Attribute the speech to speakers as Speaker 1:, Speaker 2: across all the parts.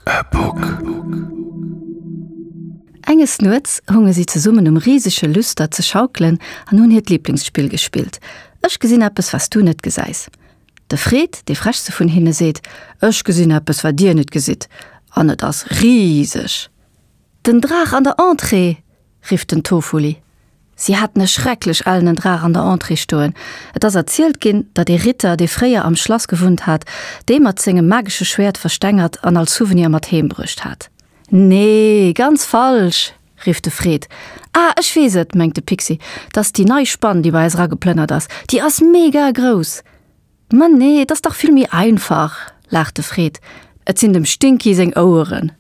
Speaker 1: A book.
Speaker 2: Enges Nuets hunge si zesummen um risege Lüster ze schaukelen an hunn hiert Liblingsspill gespillt, Ech gesinn eppes, wat s du net gesäis. De Fred, dee frechste vun hinne, seet, Ech gesinn eppes, wat dir net gesitt, an et ass riseg. Den Draach an der Entrée! rifft den Tofuli. Si haten e schrecklech ellenen Draach an der Entrée stoen. Et ass erzielt ginn, datt ee Ritter, dee fréier am Schlass gewunnt hat, dee mat sengem magesche Schwäert verstengert an als Souvenir mat heem bruecht hat. Nee, ganz falsch! rifft de Fred. Ah, ech weess et, mengt de Pixi, 't ass déi nei Spann, déi bei eis erageplënnert ass. Déi ass mega grouss! Ma nee, et ass dach vill méi einfach, laacht de Fred, et sinn dem Stinky seng Oueren.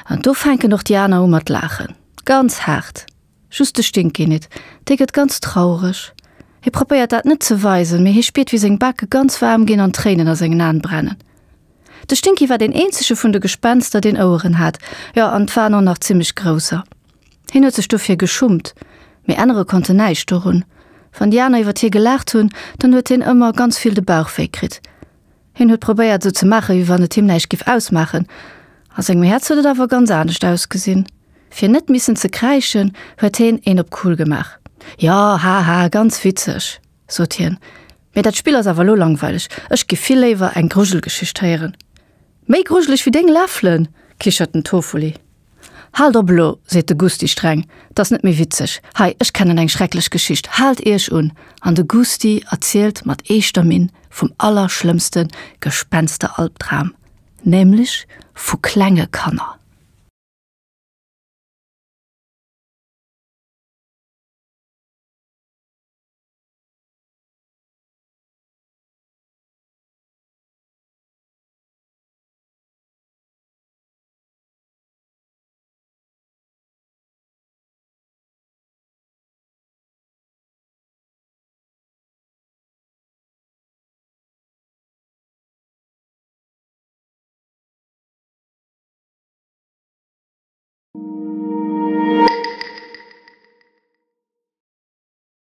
Speaker 2: An do fänken och déi aner u mat laachen, ganz haart. Just de Stinky nit, dee gëtt ganz traureg. Hie probéiert dat net ze weisen, mee hie spiert wéi seng Bake ganz waarm ginn an Tréinen a sengen Aen brennen. De Stinky war deen eenzege vun de Gespenster, deen Oueren hat, jo, an 't waren och nach zimmlech grousser. Hien huet sech dofir geschummt, mee ännere konnt en näischt dorun. Wann déi aner iwwer hie gelaacht hunn, dann huet hien ëmmer ganz vill de Bauch wéi kritt. Hien huet probéiert, esou ze maachen, wéi wann et him näischt giff ausmaachen. A sengem Häerz huet et awer ganz anescht ausgesinn. Fir net missen ze kräischen, huet heen een op cool gemaach. Jo, haha, ganz witzeg, sot hien, mee dat Spill ass awer elo langweileg. Ech giff vill léiwer eng Grujelgeschicht héieren. Méi grujeleg wéi deng Läffelen! kichert den Tofuli. Haalt op elo, seet de Gusti streng, 't ass net méi witzeg. Hei, ech kennen eng schrecklech Geschicht, haalt iech un! An de Gusti erzielt mat eeschter Minn vum allerschlëmmste Gespensteralbdram, nämlech vu klenge Kanner.